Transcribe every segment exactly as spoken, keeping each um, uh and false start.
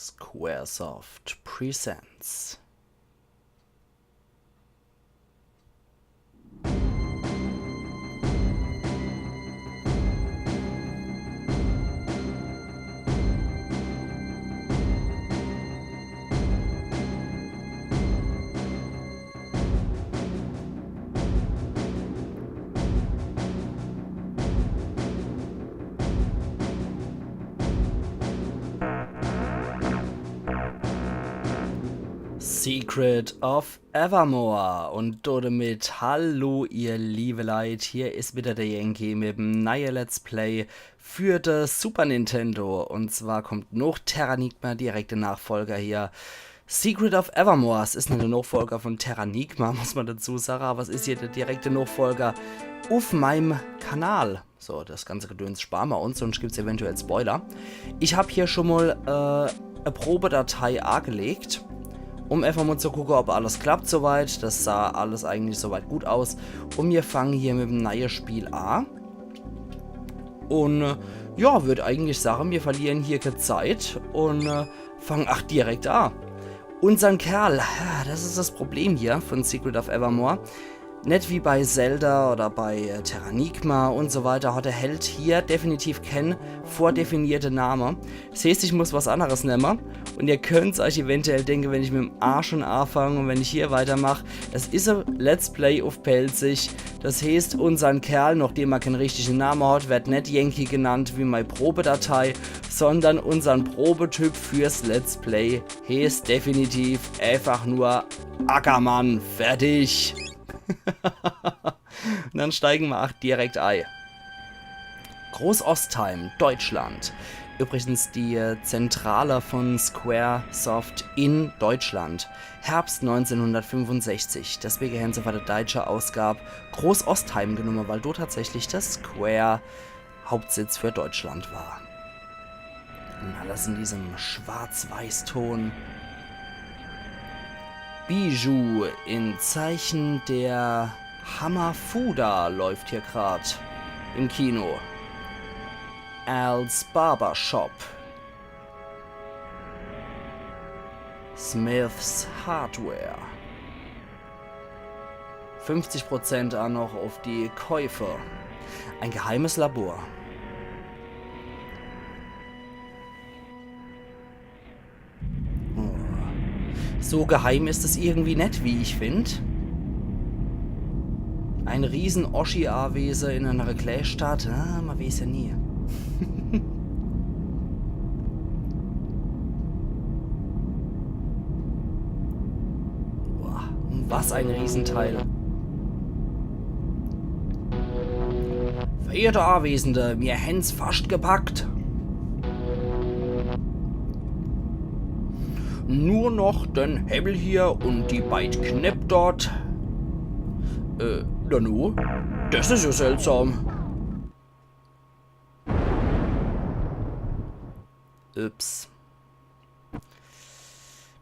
Squaresoft presents. Secret of Evermore. Un domit hallo, ihr liebe Leit. Hier is wieder der Yankee mit em neie Let's Play für das Super Nintendo. Un zwar kommt noch Terranigma, direkte Nachfolger hier. Secret of Evermore. Es is net der Nachfolger von Terranigma, muss man dazu sagen, aber es is hier der direkte Nachfolger auf meinem Kanal. So, das ganze Gedöns sparen wir uns, sonst gibt's eventuell Spoiler. Ich hab hier schon mal äh, eine Probedatei angelegt, um einfach mal zu gucken, ob alles klappt soweit. Das sah alles eigentlich soweit gut aus. Und wir fangen hier mit dem neuen Spiel an. Und äh, ja, würde eigentlich sagen, wir verlieren hier keine Zeit und äh, fangen ach direkt an. Unseren Kerl, das is das Problem hier von Secret of Evermore. Net wie bei Zelda oder bei äh, Terranigma und so weiter hat der Held hier definitiv kein vordefinierte Name. Das heißt, ich muss was anderes nehmen. Und ihr könnt's euch eventuell denken, wenn ich mit dem A schon anfange und wenn ich hier weitermache, das is ein Let's Play auf Pälzisch. Das heißt, unseren Kerl, nachdem er keinen richtigen Namen hat, wird net Yankee genannt wie meine Probedatei, sondern unseren Probetyp fürs Let's Play heißt definitiv einfach nur Ackermann. Fertig. Und dann steigen wir ach direkt ei. Großostheim, Deutschland. Übrigens die Zentrale von Squaresoft in Deutschland. Herbst neunzehnhundertfünfundsechzig. Deswegen haben sie bei der deutschen Ausgabe Großostheim genommen, weil dort tatsächlich das Square Hauptsitz für Deutschland war. Und alles in diesem Schwarz-Weiß-Ton. Bijou in Zeichen der Hamafuda läuft hier grad im Kino. Al's Barbershop. Smith's Hardware. Fünfzig Prozent auch noch auf die Käufe. Ein geheimes Labor. Oh. So geheim is es irgendwie net, wie ich find. Ein Riesen-Oschi-Awese in einer Kleinstadt. Ah, man weiß ja nie. Boah, was ein Riesenteil. Verehrte Anwesende, mir hän's fascht gepackt. Nur noch den Hebel hier und die beid Knepp dort. Äh, nanu? Das is ja seltsam. Ups.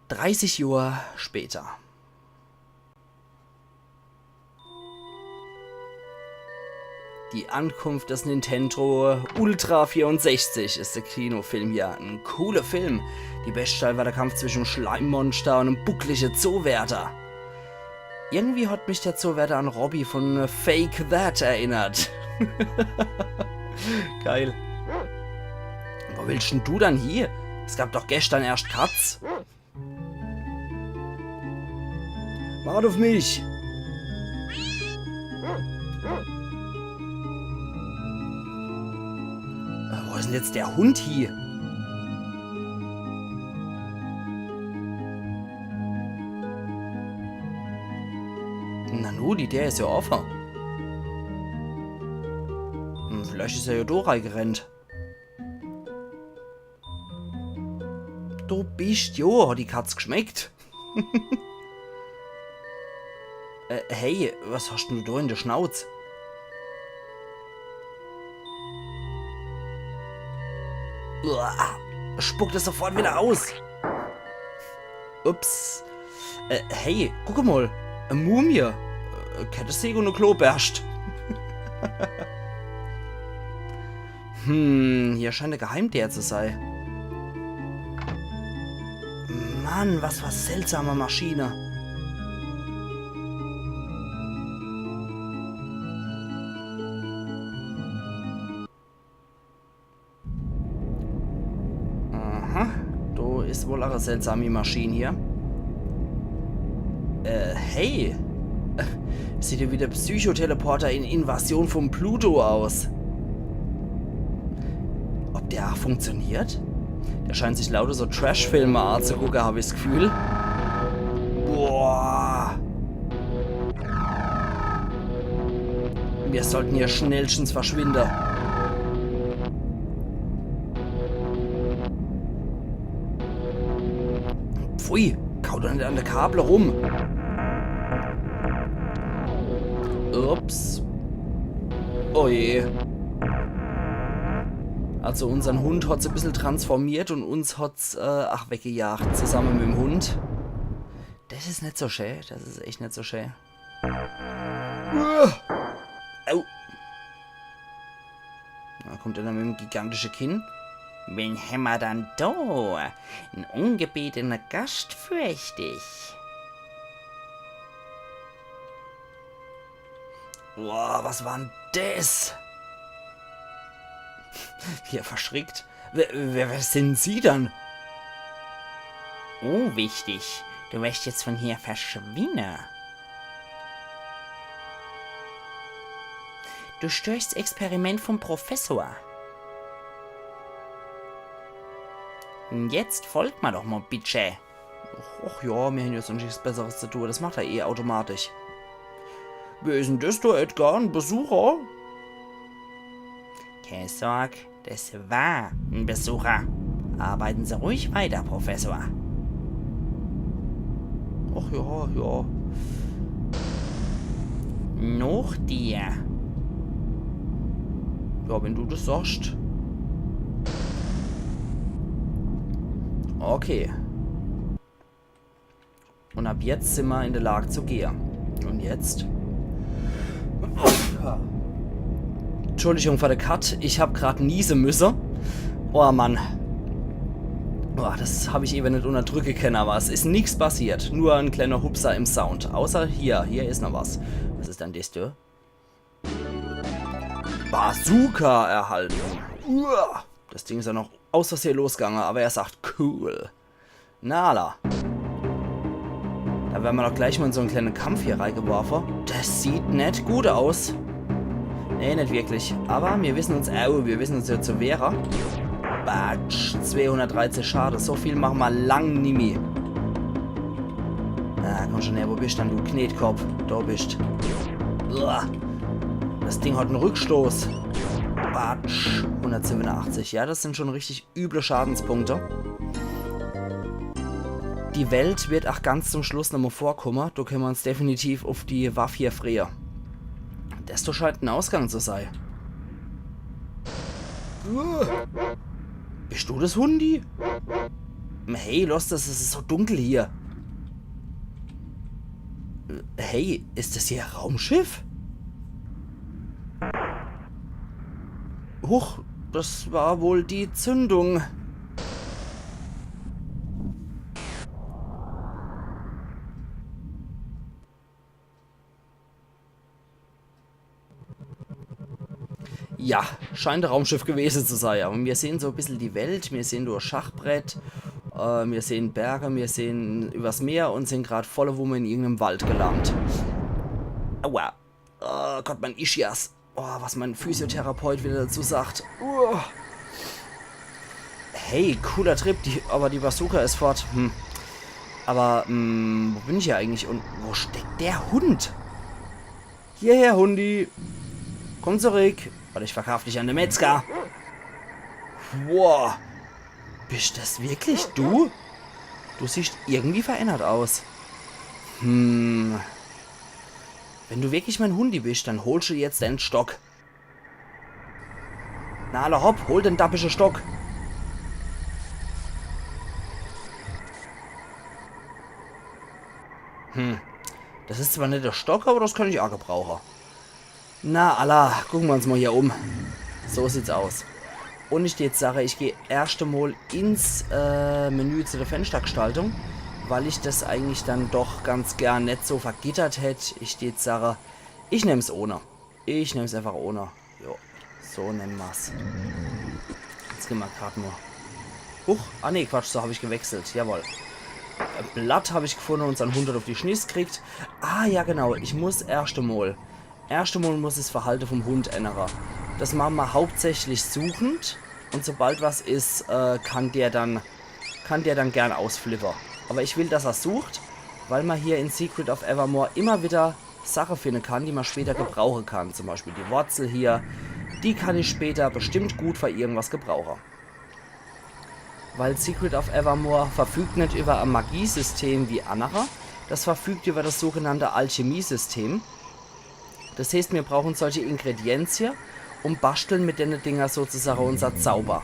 Dreißig Johr später. Die Ankunft des Nintendo Ultra vierundsechzig is de Kinofilm hier. En cooler Film. Die beschte Teil war de Kampf zwischen em Schleimmonster und em bucklige Zoowärter. Irgendwie hat mich der Zoowärter an Robby von Fake That erinnert. Geil. Wo willst denn du dann hier? Es gab doch gestern erst Katz. Wart auf mich! Äh, wo is denn jetzt der Hund hier? Nanu, die Deer is ja offe. Hm, vielleicht is er ja do reigerennt. Du bist jo, hat die Katz geschmeckt? Äh, hey, was hast denn du do in de Schnauz? Uah, spuck das sofort wieder aus. Ups. Äh, hey, guck mal. E Mumie. Äh, Kettesäg und e Kloberscht. Hm, hier scheint e Geheimdeer zu sei. an, was für seltsame Maschine. Aha, do is wohl ach e seltsami Maschin hier. Äh, hey. Sieht jo wie de Psychoteleporter in Invasion vum Pluto aus. Ob der ach funktioniert? Der scheint sich lauter so Trash-Filme azegucke, hab ich's Gefühl. Boah. Mir sollten hier schnellstens verschwinde. Pfui, kau doch net an de Kabel rum. Ups. Oh je. Also unsern Hund hat's e bissel transformiert und uns hat's, äh, ach, weggejagt, zusammen mit dem Hund. Das is net so schä, das is echt net so schä. Uah. Au. Da kommt einer mit dem gigantische Kinn. Wen hämmer dann do? En ungebetener Gast, fürcht ich. Boah, was war denn das? Wie er verschrickt. Wer, wer, wer sind Sie dann? Unwichtig. Du wirst jetzt von hier verschwinne. Du störst das Experiment vom Professor. Und jetzt folg mer doch mal, bitte. Ach ja, mir hän jetzt nichts Besseres zu tun. Das macht er eh automatisch. Wer is denn das do, Edgar? En Besucher? Keine Sorg, das war en Besucher. Arbeiten Sie ruhig weiter, Professor. Ach ja, ja. Noch dir. Ja, wenn du das sagst. Okay. Und ab jetzt sind wir in der Lage zu gehen. Und jetzt? Entschuldigung für den Cut, ich hab grad niese müsse. Oh Mann. Oh, das hab ich eben nicht unterdrücke können, aber es ist nichts passiert. Nur ein kleiner Hupser im Sound. Außer hier, hier ist noch was. Was ist denn das, du? Bazooka erhalten. Uah. Das Ding ist ja noch aus Versehen losgegangen, aber er sagt cool. Na alla. Da werden wir doch gleich mal in so einen kleinen Kampf hier reingeworfen. Das sieht nicht gut aus. Nee, nicht wirklich. Aber wir wissen uns, äh, wir wissen uns ja zu wehren. Batsch, zweihundertdreizehn Schade. So viel machen wir lang nimmi. Na, komm schon her, wo bist denn du, Knetkopf? Da bist. Uah. Das Ding hat einen Rückstoß. Batsch, hundertsiebenundachtzig. Ja, das sind schon richtig üble Schadenspunkte. Die Welt wird auch ganz zum Schluss nochmal vorkommen. Da können wir uns definitiv auf die Waffe hier freuen. Das da scheint ein Ausgang zu sein. Uah. Bist du das, Hundi? Hey, los, das ist so dunkel hier. Hey, ist das hier ein Raumschiff? Huch, das war wohl die Zündung. Ja, scheint ein Raumschiff gewesen zu sein. Aber wir sehen so ein bisschen die Welt, wir sehen nur Schachbrett, äh, wir sehen Berge, wir sehen übers Meer und sind grad volle Wumme in irgendeinem Wald gelandet. Aua. Oh Gott, mein Ischias. Oh, was mein Physiotherapeut wieder dazu sagt. Uah. Hey, cooler Trip, die, aber die Bazooka ist fort. Hm. Aber, hm, wo bin ich hier eigentlich? Und wo steckt der Hund? Hierher, Hundi. Komm zurück, oder ich verkauf dich an den Metzger. Wow. Bist das wirklich du? Du siehst irgendwie verändert aus. Hm. Wenn du wirklich mein Hundi bist, dann holst du jetzt den Stock. Na, alla hopp, hol den dappische Stock. Hm. Das ist zwar net der Stock, aber das kann ich auch gebrauchen. Na, alla, gucken wir uns mal hier um. So sieht's aus. Und ich jetzt sage, ich gehe erst einmal ins, äh, Menü zu der Fenstergestaltung. Weil ich das eigentlich dann doch ganz gern net so vergittert hätt, ich dät sage, ich nemm's ohne. Ich nemm's einfach ohne. Jo, so nemme mer's. Jetzt gehn mer grad mol. Huch, ah nee, Quatsch, so hab ich gewechselt, jawohl. Äh, Blatt hab ich gefunne un sein Hund hat uff die Schniss kriegt. Ah ja, genau, ich muss erscht emol, erscht emol muss ich 's Verhalte vom Hund ännere. Das mache mer hauptsächlich suchend un sobald was is, äh, kann der dann, kann der dann gern ausflippe. Aber ich will, dass er sucht, weil mer hier in Secret of Evermore immer wieder Sache finne kann, die mer später gebrauche kann. Zum Beispiel die Wurzel hier, die kann ich später bestimmt gut für irgendwas gebrauche. Weil Secret of Evermore verfügt net über e Magiesystem wie annere, das verfügt über das sogenannte Alchemiesystem. Das heeßt, mir brauchen solche Ingredienzie un baschteln mit denne Dinger sozusache unser Zauber.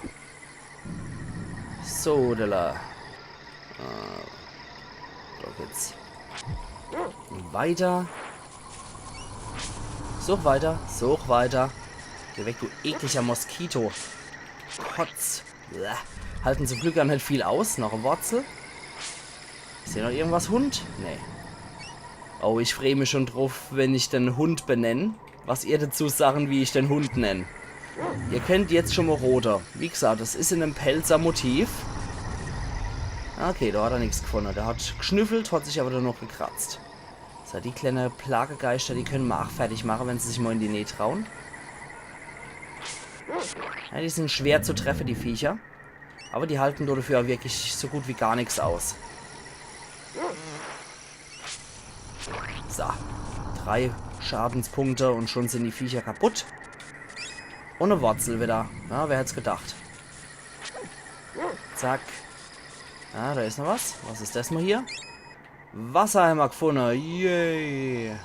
So, da. Äh, da geht's weiter. Such weiter, such weiter. Geh weg, du ekliger Moskito. Kotz. Bäh. Halten zum Glück gar net viel aus. Noch e Wurzel. Is hier noch irgendwas, Hund? Nee. Oh, ich free mich schon druff, wenn ich den Hund benenn. Was ihr dazu sagen, wie ich den Hund nenn. Ihr kennt jetzt schon mol rote. Wie gesagt, das is in dem Pälzer Motiv. Okay, da hat er nix gefunne. Der hat geschnüffelt, hat sich aber dann noch gekratzt. So, die kleine Plagegeischter, die können mer ach fertig mache, wenn sie sich mol in die Näh trauen. Ja, die sind schwer zu treffe, die Viecher. Aber die halten dafür wirklich so gut wie gar nix aus. So. Drei Schadenspunkte und schon sind die Viecher kaputt. Und e Wurzel wieder. Ja, wer hätt's gedacht? Zack. Ja, da is noch was. Was is das mol hier? Wasser hämmer gefunne. Yay.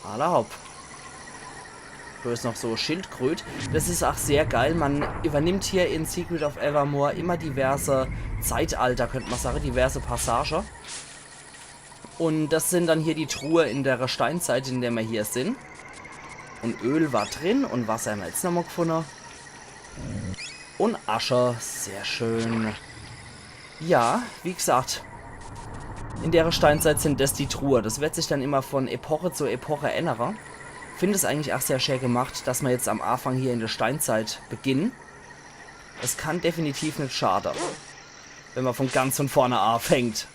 Alla hopp. Da is noch so Schildkröt. Das is ach sehr geil. Man übernimmt hier in Secret of Evermore immer diverse Zeitalter, könnt mer sage, diverse Passage. Und das sind dann hier die Truhe in der Steinzeit, in der mer hier sind. Und Öl war drin und Wasser hämmer jetzt nochmol gefunne. Und Asche, sehr schön. Ja, wie gesagt, in dere Steinzeit sind das die Truhe. Das wird sich dann immer von Epoche zu Epoche ännere. Find es eigentlich ach sehr schä gemacht, dass mer jetzt am Anfang hier in der Steinzeit beginnen. Es kann definitiv net schade, wenn mer von ganz von vorne anfängt.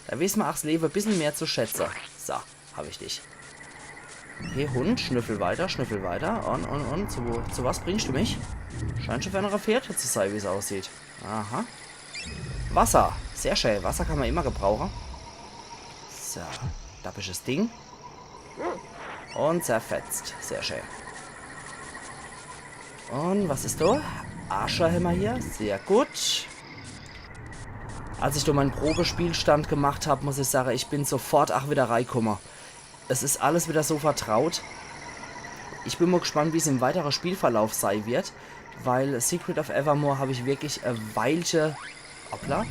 Da wissen mer ach 's Lewe e bissel mehr zu schätze. So, hab ich dich. Okay, Hund, schnüffel weiter, schnüffel weiter. Und, und, und, zu, zu was bringst du mich? Scheint schon für eine Fährte zu sein, wie's aussieht. Aha. Wasser. Sehr schön. Wasser kann mer immer gebrauche. So, dappisches Ding. Und zerfetzt. Sehr schön. Und was is da? Asche hämmer hier. Sehr gut. Als ich do mein Probespielstand gemacht hab, muss ich sage, ich bin sofort ach wieder reikumme. Es is alles wieder so vertraut. Ich bin mol gespannt, wie's im weitere Spielverlauf sei wird, weil Secret of Evermore hab ich wirklich e Weilche, hoppla,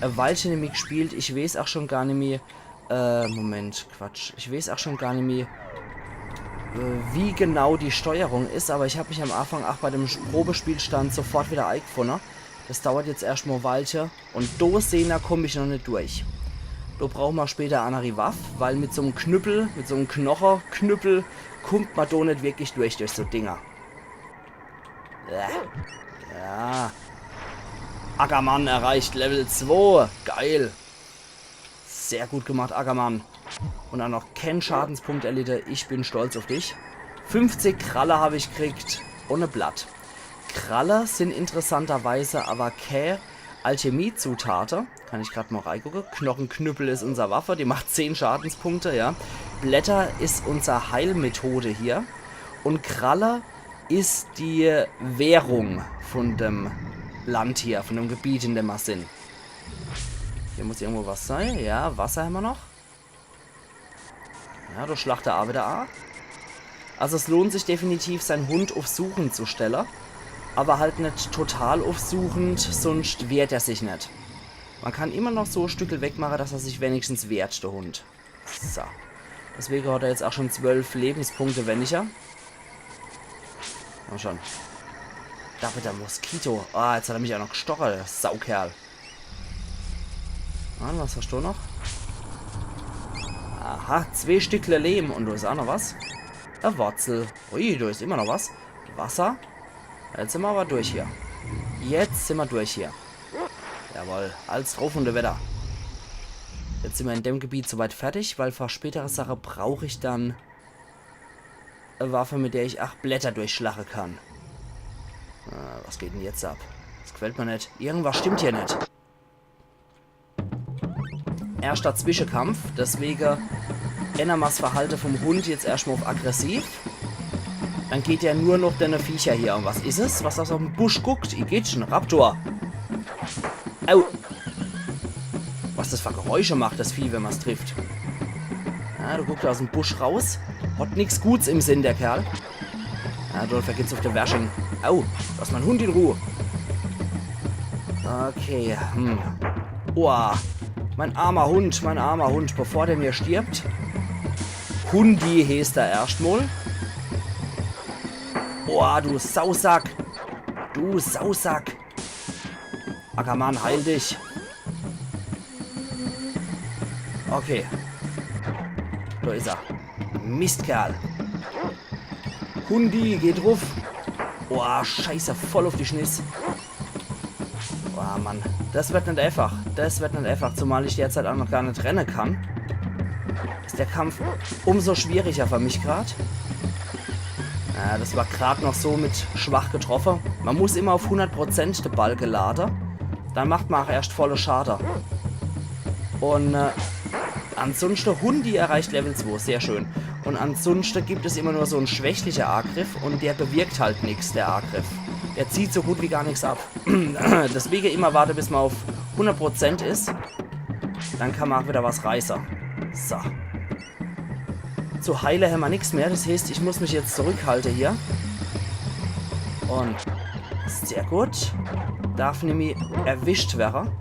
e Weilche nimmi gespielt. Ich weeß ach schon gar nimmi, äh, Moment, Quatsch. Ich weeß ach schon gar nimmi, äh, wie genau die Steuerung is, aber ich hab mich am Anfang ach bei dem Probespielstand sofort wieder eigefunne. Das dauert jetzt erscht mol e Weilche. Und do sehn, do komm ich noch net durch. Do brauch mer später e anneri Waff, weil mit so'm Knüppel, mit so'm Knocheknüppel, kummt mer do net wirklich durch, durch so Dinger. Äh. Ja. Ackermann erreicht Level zwei. Geil. Sehr gut gemacht, Ackermann. Und ach noch kän Schadenspunkt erlitte. Ich bin stolz auf dich. Fünfzig Kralle hab ich kriegt. Ohne Blatt. Kralle sind interessanterweise aber kä Alchemiezutate. Kann ich grad mol reigucke. Knocheknüppel is unser Waffe. Die macht zehn Schadenspunkte, ja. Blätter is unser Heilmethode hier. Und Kralle is die Währung von dem Land hier, von dem Gebiet, in dem mer sind. Hier muss irgendwo was sei. Ja, Wasser hämmer noch. Ja, do schlacht er ach wieder a. Also es lohnt sich definitiv, sein Hund auf Suchen zu stelle. Aber halt net total auf Suchend, sunscht wehrt er sich net. Mer kann immer noch so e Stückel wegmache, dass er sich wenigstens wehrt, der Hund. So. Deswege hat er jetzt ach schon zwölf Lebenspunkte weniger. Komm schon. Dappider Moskito. Ah, jetzt hat er mich ach noch gestoche, der Saukerl. Mann, was hast du noch? Aha, zwee Stickle Lehm. Un do is aa noch was. E Wurzel. Ui, do is immer noch was. Wasser. Jetzt sin mer awwer durch hier. Jetzt sin mer durch hier. Jawohl, alles druff un dewedder. Jetzt sin mer in dem Gebiet soweit fertig, weil fer spätere Sache brauch ich dann e Waffe, mit der ich aach Blätter durchschlache kann. Ah, was geht denn jetzt ab? Das gefällt mer net. Irgendwas stimmt hier net. Erschter Zwischekampf, deswege ännere mer's Verhalte vom Hund jetzt erschtmol uff aggressiv. Dann geht er nur noch denne Viecher hier. Un was is es? Was das uff em Busch guckt? Igitt, en Raptor. Au! Was das fer Geräusche macht, das Vieh, wenn mer's trifft. Ja, do guckt er aus em Busch raus. Hat nix Guts im Sinn, der Kerl. Ja, do vergeht's uff de Wersching. Au, lass mein Hund in Ruh. Okay, hm. Oah, mein armer Hund, mein armer Hund, bevor der mir stirbt. Hundi heeßt er erschtmol. Oah, du Sausack. Du Sausack. Ackermann, heil dich. Okay. Do is er. Mistkerl. Hundi, geh druff. Boah, scheiße, voll uff die Schniss. Boah, Mann. Das wird net eifach. Das wird net eifach, zumal ich derzeit aach noch gar net renne kann. Is der Kampf umso schwieriger fer mich grad. Ja, das war grad noch so mit schwach getroffe. Mer muss immer uff hundert Prozent de Balke lade. Dann macht mer aach erscht volle Schade. Un, äh, ansunschte Hundi erreicht Level zwei. Sehr schön. Un ansunschte gibt es immer nur so en schwächlicher Agriff un der bewirkt halt nix, der Agriff. Der zieht so gut wie gar nix ab. Deswege immer warte, bis mer uff hundert Prozent is. Dann kann mer aach widder was reiße. So. Zu heile hämmer nix mehr. Das heeßt, ich muss mich jetzt zurückhalte hier. Un sehr gut. Darf nimmi erwischt werre.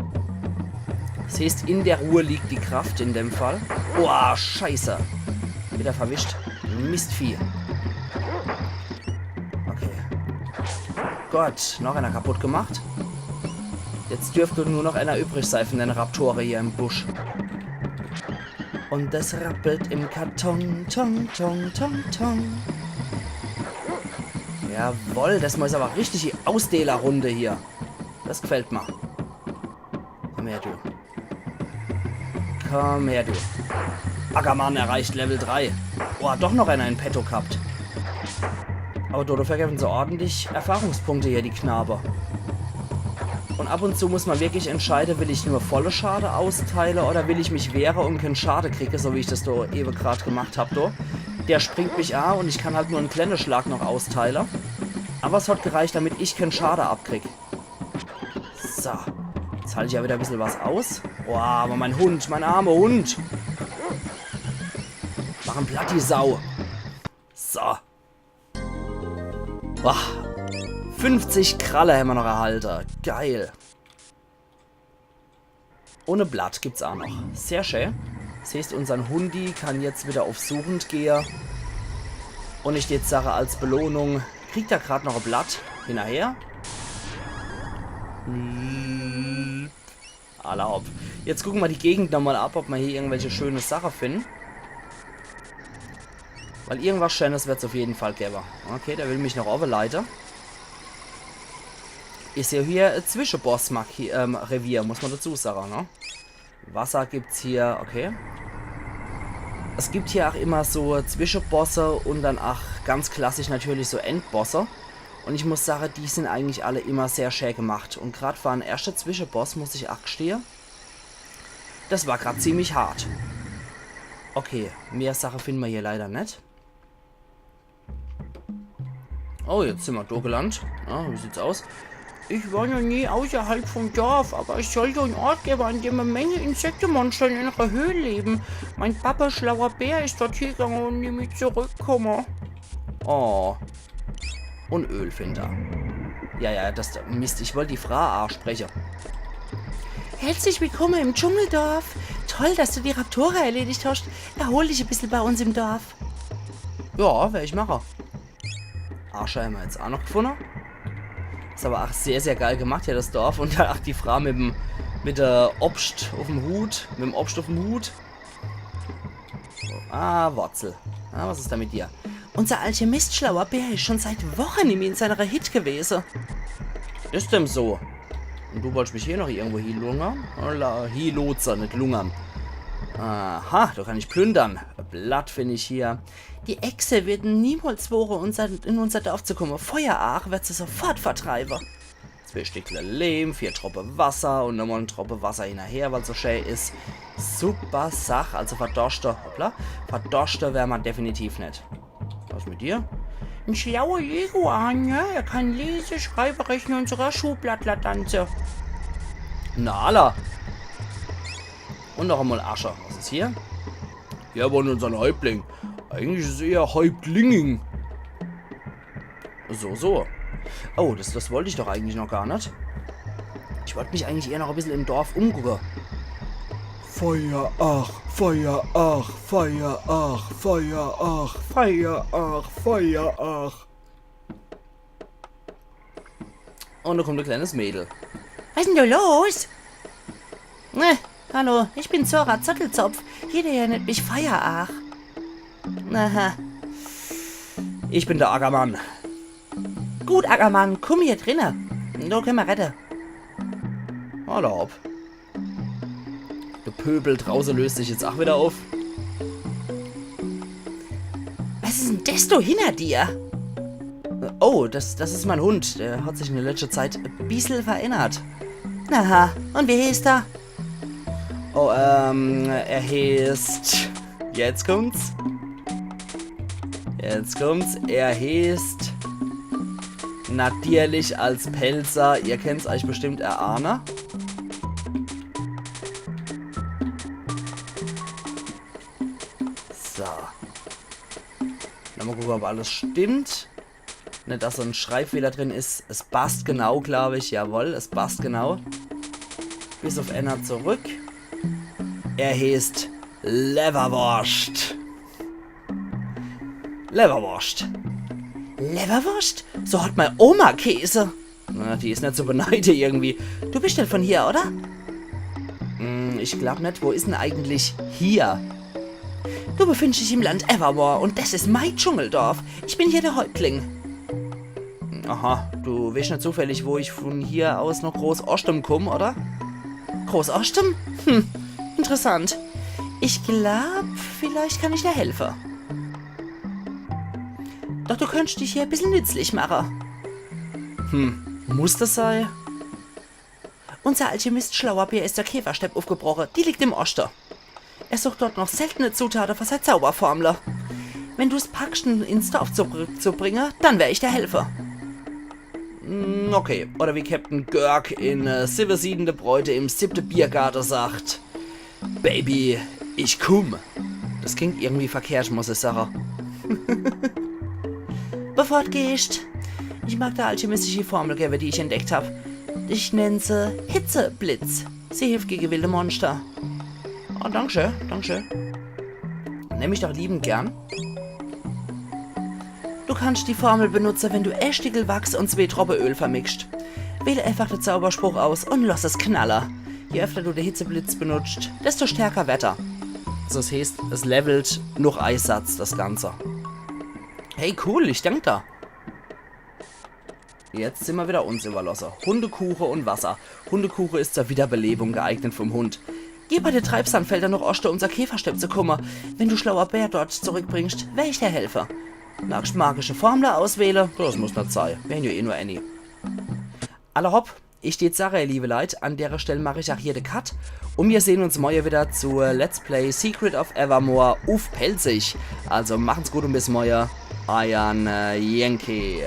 Das heeßt, in der Ruhe liegt die Kraft in dem Fall. Boah, scheiße. Widder verwischt. Mistvieh. Okay. Gott, noch einer kaputt gemacht. Jetzt dürft nur noch einer übrig sei von denne Raptore hier im Busch. Un das rappelt im Karton, Tong, Tong, Tong, Tong. Jawoll, das mol is awwer richtig die Ausdelerrunde hier. Das gefällt mer. Komm her, du. Komm her, du. Ackermann erreicht Level drei. Oh, doch noch einer in petto gehabt. Awwer dodefür gewwe se ordentlich Erfahrungspunkte hier, die Knabe. Un ab un zu muss mer wirklich entscheide, will ich nur volle Schade austeile oder will ich mich wehre un ken Schade kriege, so wie ich das do ewe grad gemacht hab, do. Der springt mich a un ich kann halt nur en klenne Schlag noch austeile. Awwer es hat gereicht, damit ich ken Schade abkrieg. So. Jetzt halt ich ja widder e bissel was aus. Boah, awwer mein Hund, mein armer Hund. Mach en platt, die Sau. So. Boah. Fünfzig Kralle hämmer noch erhalte. Geil. Un e Blatt gibt's a noch. Sehr schä. Das heeßt, unsern Hundi kann jetzt widder uff Suchend gehe. Un ich jetzt sage, als Belohnung kriegt er grad noch e Blatt hinnerher. Alla hopp. Jetzt gucke mer die Gegend nochmol ab, ob mer hier irgendwelche schöne Sache finne. Weil irgendwas Schönes wird's uff jeden Fall gewwe. Okay, der will mich noch owwe leite. Is ja hier e Zwischeboss-Marki-, ähm, Revier, muss mer dazu sage, ne? Wasser gibt's hier, okay. Es gibt hier ach immer so Zwischebosse un dann ach ganz klassisch natürlich so Endbosse. Un ich muss sage, die sin eigentlich alle immer sehr schä gemacht. Un grad fer en erschte Zwischeboss muss ich ach gestehe, das war grad ziemlich hart. Okay, mehr Sache finne mer hier leider net. Oh, jetzt sin mer do gelandt. Ja, wie sieht's aus? Ich war noch nie außerhalb vom Dorf, aber es soll so einen Ort geben, an dem eine Menge Insektenmonster in ihrer Höhle leben. Mein Papa, schlauer Bär, ist dort hingegangen und nie mehr zurückgekommen. Oh. Und Ölfinder. Ja, ja, das Mist, ich wollt die Fra aspreche. Herzlich willkommen im Dschungeldorf. Toll, dass du die Raptore erledigt hast. Erhol dich ein bisschen bei uns im Dorf. Ja, wer ich mache. Asche hämmer jetzt ach noch gefunne. Is awwer ach sehr, sehr geil gemacht hier, das Dorf. Und ach die Fra mit dem, Mit der Obscht uffm Hut, mit'm Obscht uffm Hut. Ah, Wurzel. Ah, was is da mit dir? Unser Alchemist Schlauer Bär is schon seit Woche nimmi in seiner Hütt gewese. Is dem so? Und du wollscht mich hier noch irgendwo hielungern? Oder hielotse, net lungern. Aha, do kann ich plündern. Blatt find ich hier. Die Echse würden niemals woge, unser, in unser Dorf zu komme. Feueraach wird se sofort vertreibe. Zwee Stickle Lehm, vier Troppe Wasser und nochmal en Troppe Wasser hinnerher, weil's so schä is. Super Sach, also verdorschte, hoppla, verdorschte wär ma definitiv net. Was mit dir? En schlaue Leguan, ne? Er kann lese, schreibe, rechne und sogar Schuhplattler tanze. Na, alla. Und noch einmal Asche. Was is hier? Hier wohnt unser Häuptling. Eigentlich is er Häuptlinging. So, so. Oh, das, das wollt ich doch eigentlich noch gar net. Ich wollt mich eigentlich eher noch e bissel im Dorf umgucke. Feueraach, Feueraach, Feueraach, Feueraach, Feueraach, Feueraach. Und do kommt e kleines Mädel. Was is denn do los? Ne, hallo, ich bin Zora Zottelzopf. Jeder hier nennt mich Feueraach. Aha. Ich bin der Ackermann. Gut, Ackermann, kumm hier drinne. Do kenne mer redde. Alla hopp. De Pöbel drauße löst sich jetzt ach wieder auf. Was is denn das do hinner dir? Oh, das, das is mein Hund. Der hat sich in der letzten Zeit e bissel verändert. Aha, und wie heißt er? Oh, ähm, er heißt... Jetzt kommt's. Jetzt kommt's. Er heißt... Natürlich als Pälzer. Ihr kennt's euch bestimmt erahne. So. Dann mal gucke, ob alles stimmt. Net, dass so en Schreibfehler drin is. Es passt genau, glaub ich. Jawohl, es passt genau. Bis auf einer zurück. Er heißt Leverwurst. Leverwurst. Leverwurst? So hat mei Oma geheiße. Na, die is net zu beneide irgendwie. Du bist net von hier, oder? Hm, ich glaub net. Wo is denn eigentlich hier? Du befindest dich im Land Evermore und das is mei Dschungeldorf. Ich bin hier der Häuptling. Aha, du weescht net zufällig, wo ich von hier aus noch Großoschtem komm, oder? Großoschtem? Hm, interessant. Ich glaub, vielleicht kann ich dir helfe. Doch du könntest dich hier e bissel nützlich mache. Hm, muss das sei? Unser Alchemist Schlauerbär is der Käferstepp ufgebroche. Die liegt im Oschte. Er sucht dort noch seltene Zutate für sei Zauberformle. Wenn du's packst, en ins Dorf zurückzubringe, dann wer ich dir helfe. Mm, okay. Oder wie Captain Kirk in, äh, Siwwe siedende Bräute im siebte Biergarte sagt: Baby, ich kumm. Das klingt irgendwie verkehrt, muss ich sage. Bevor d' gehst, ich mag der alchemistische Formel gewwe, die ich entdeckt hab. Ich nenn se Hitzeblitz. Sie hilft gege wilde Monster. Oh, danke schön, danke schön. Nemm ich doch liebend gern. Du kannst die Formel benutze, wenn du e Stickel Wachs und zwee Troppe Öl vermixt. Wähl einfach de Zauberspruch aus und loss es knalle. Je öfter du de Hitzeblitz benutzt, desto stärker werd er. Also es heeßt, es levelt noch Eisatz, das Ganze. Hey, cool, ich dank da. Jetzt sin mer wieder uns überlosse. Hundekuche und Wasser. Hundekuche is zur Wiederbelebung geeignet vom Hund. Geh bei de Treibsandfelder noch Oschte, um zur Käferstepp zu kumme. Wenn du Schlauerbär dort zurückbringst, wer ich dir helfe. Magst magische Formle auswähle? Das muss net sei. Mir hän jo eh nur äni. Alla hopp, ich deet sage, ihr liebe Leit, an dere Stell mach ich ach hier de Cut. Und mir sehn uns morje wieder zu Let's Play Secret of Evermore uff Pälzisch. Also machen's gut und bis morje. Eiern, äh, Yankee.